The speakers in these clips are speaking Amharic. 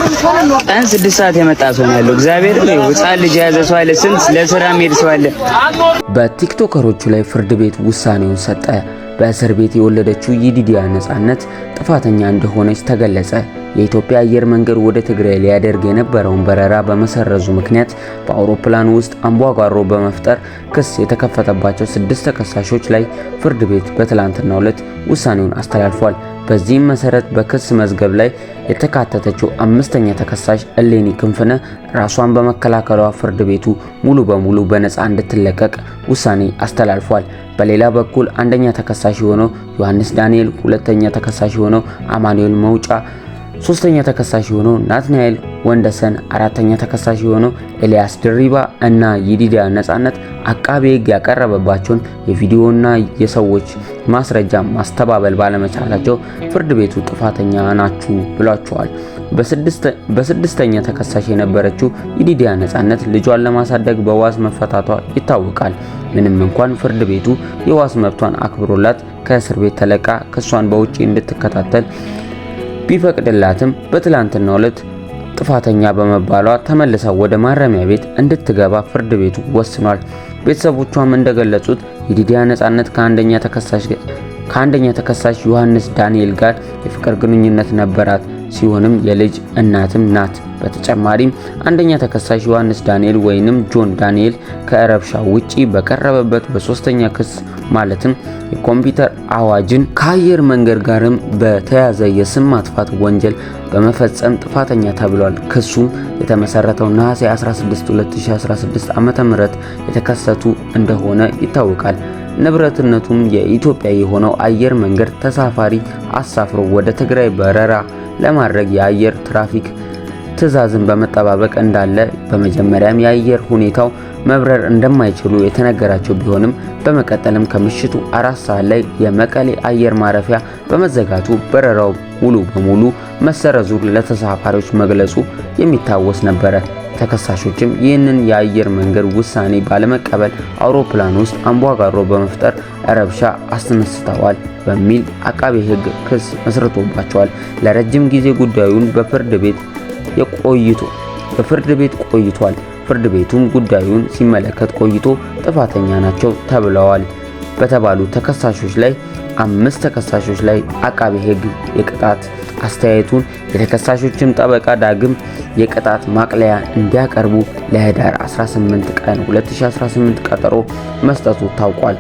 ቀን 6 ሰዓት የመጣ ሰው ነው ያለው። እግዚአብሔር ህፃን ልጅ የያዘ ሰው አለ፣ ስንት ለስራ የሚሄድ ሰው አለ። በቲክቶከሮቹ ላይ ፍርድ ቤት ውሳኔውን ሰጠ። በእስር ቤት የወለደችው ይዲዲያ ነጻነት ጥፋተኛ እንደሆነች ተገለጸ። የኢትዮጵያ አየር መንገድ ወደ ትግራይ ሊያደርግ የነበረውን በረራ በመሰረዙ ምክንያት በአውሮፕላን ውስጥ አምባጓሮ በመፍጠር ክስ የተከፈተባቸው ስድስት ተከሳሾች ላይ ፍርድ ቤት በትላንትናው ዕለት ውሳኔውን አስተላልፏል። በዚህም መሰረት በክስ መዝገብ ላይ የተካተተችው አምስተኛ ተከሳሽ እሌኒ ክንፍነ ራሷን በመከላከሏ ፍርድ ቤቱ ሙሉ በሙሉ በነፃ እንድትለቀቅ ውሳኔ አስተላልፏል። በሌላ በኩል አንደኛ ተከሳሽ የሆነው ዮሐንስ ዳንኤል፣ ሁለተኛ ተከሳሽ የሆነው አማኑኤል መውጫ፣ ሶስተኛ ተከሳሽ የሆነው ናትናኤል ወንደሰን፣ አራተኛ ተከሳሽ የሆነው ኤልያስ ድሪባ እና ይዲዲያ ነጻነት አቃቤ ሕግ ያቀረበባቸውን የቪዲዮና የሰዎች ማስረጃ ማስተባበል ባለመቻላቸው ፍርድ ቤቱ ጥፋተኛ ናችሁ ብሏቸዋል። በስድስተኛ ተከሳሽ የነበረችው ይዲዲያ ነጻነት ልጇን ለማሳደግ በዋስ መፈታቷ ይታወቃል። ምንም እንኳን ፍርድ ቤቱ የዋስ መብቷን አክብሮላት ከእስር ቤት ተለቃ ክሷን በውጪ እንድትከታተል ቢፈቅድላትም፣ በትላንትናው ዕለት ጥፋተኛ በመባሏ ተመልሳ ወደ ማረሚያ ቤት እንድትገባ ፍርድ ቤቱ ወስኗል። ቤተሰቦቿም እንደገለጹት ይዲዲያ ነጻነት ከአንደኛ ተከሳሽ ዮሐንስ ዳንኤል ጋር የፍቅር ግንኙነት ነበራት ሲሆንም የልጅ እናትም ናት። በተጨማሪም አንደኛ ተከሳሽ ዮሐንስ ዳንኤል ወይንም ጆን ዳንኤል ከረብሻ ውጪ በቀረበበት በሶስተኛ ክስ፣ ማለትም የኮምፒውተር አዋጅን ከአየር መንገድ ጋርም በተያያዘ የስም ማጥፋት ወንጀል በመፈጸም ጥፋተኛ ተብሏል። ክሱም የተመሰረተው ነሐሴ 16 2016 ዓ.ም የተከሰቱ እንደሆነ ይታወቃል። ንብረትነቱም የኢትዮጵያ የሆነው አየር መንገድ ተሳፋሪ አሳፍሮ ወደ ትግራይ በረራ ለማድረግ የአየር ትራፊክ ትዕዛዝን በመጠባበቅ እንዳለ፣ በመጀመሪያም የአየር ሁኔታው መብረር እንደማይችሉ የተነገራቸው ቢሆንም፣ በመቀጠልም ከምሽቱ 4 ሰዓት ላይ የመቀሌ አየር ማረፊያ በመዘጋቱ በረራው ሙሉ በሙሉ መሰረዙን ለተሳፋሪዎች መግለጹ የሚታወስ ነበረ። ተከሳሾችም ይህንን የአየር መንገድ ውሳኔ ባለመቀበል አውሮፕላን ውስጥ አምባጓሮ በመፍጠር ረብሻ አስነስተዋል በሚል አቃቤ ሕግ ክስ መስርቶባቸዋል። ለረጅም ጊዜ ጉዳዩን በፍርድ ቤት ቆይቷል። ፍርድ ቤቱም ጉዳዩን ሲመለከት ቆይቶ ጥፋተኛ ናቸው ተብለዋል በተባሉ ተከሳሾች ላይ፣ አምስት ተከሳሾች ላይ አቃቤ ሕግ የቅጣት አስተያየቱን፣ የተከሳሾችም ጠበቃ ዳግም የቅጣት ማቅለያ እንዲያቀርቡ ለህዳር 18 ቀን 2018 ቀጠሮ መስጠቱ ታውቋል።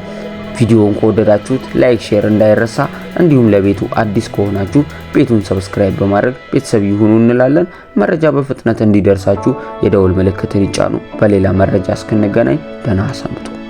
ቪዲዮውን ከወደዳችሁት like፣ share እንዳይረሳ፣ እንዲሁም ለቤቱ አዲስ ከሆናችሁ ቤቱን subscribe በማድረግ ቤተሰብ ይሁኑ እንላለን። መረጃ በፍጥነት እንዲደርሳችሁ የደወል ምልክትን ይጫኑ። በሌላ መረጃ እስክንገናኝ ደህና ሰንብቱ።